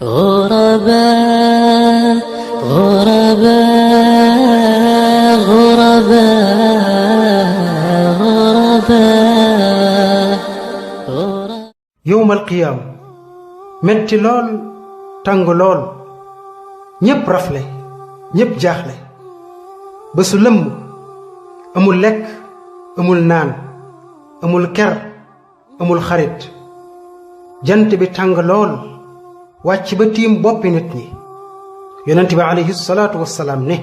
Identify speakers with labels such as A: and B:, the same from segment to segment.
A: غرباء غرباء غرباء غرباء
B: يوم القيامة metti lool tàng lool ñépp rafle ñépp jaaxle bésu lëmm amul lekk amul naan amul ker amul xarit jant bi tàng lool wàcc ba tiim boppi nit ñi yonent bi alayhi salaatu wassalaam ne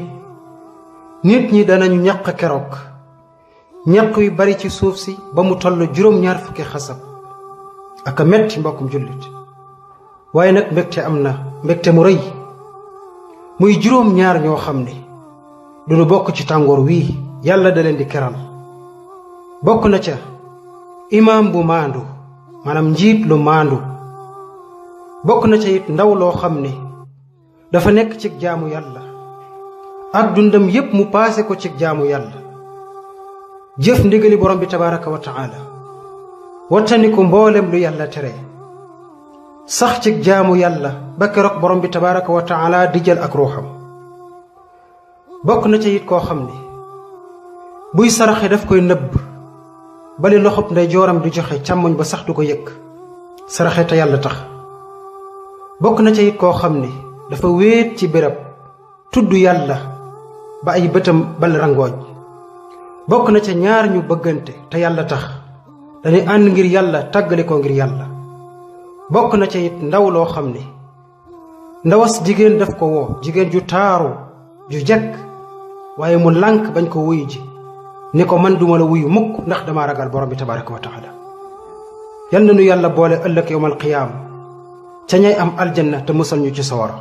B: nit ñi danañu ñaq keroog ñaq yu bari ci suuf si ba mu toll juróom-ñaar fukki xasab aka metti mbokkum jullit waaye nag mbégte am na mbégte mu rëy muy juróom-ñaar ñoo xam ne duñu bokk ci tàngoor wii yàlla da leen di keral bokk na ca imaam bu maandu maanaam njiit lu maandu bokk na ca it ndaw loo xam ne dafa nekk ci jaamu yàlla ak dundam yépp mu paase ko ci jaamu yàlla jëf ndigali borom bi tabaraka wa taala wattaniku mboolem lu yàlla tere sax ci jaamu yàlla ba keroog borom bi tabaraka wa taala di jël ak ruuxam bokk na ca it koo xam ne buy saraxe daf koy nëbb bali loxob ndey jooram di joxe càmmoñ ba sax du ko yëg saraxe te yàlla tax bokk na ca it koo xam ne dafa wéet ci béréb tudd yàlla ba ay bëtam bal rangooñ bokk na ca ñaar ñu bëggante te yàlla tax dañuy ànd ngir yàlla tàggale ko ngir yàlla bokk na ca it ndaw loo xam ne ndawas jigéen daf ko woo jigéen ju taaru ju jekk waaye mu lànk bañ ko wuyu ji ni ko man duma la wuyu mukk ndax dama ragal borom bi tabaraka wa taala yal na nu yàlla boole ëllëg yawmal qiyaama ca ñay am aljanna te musal ñu ci sawara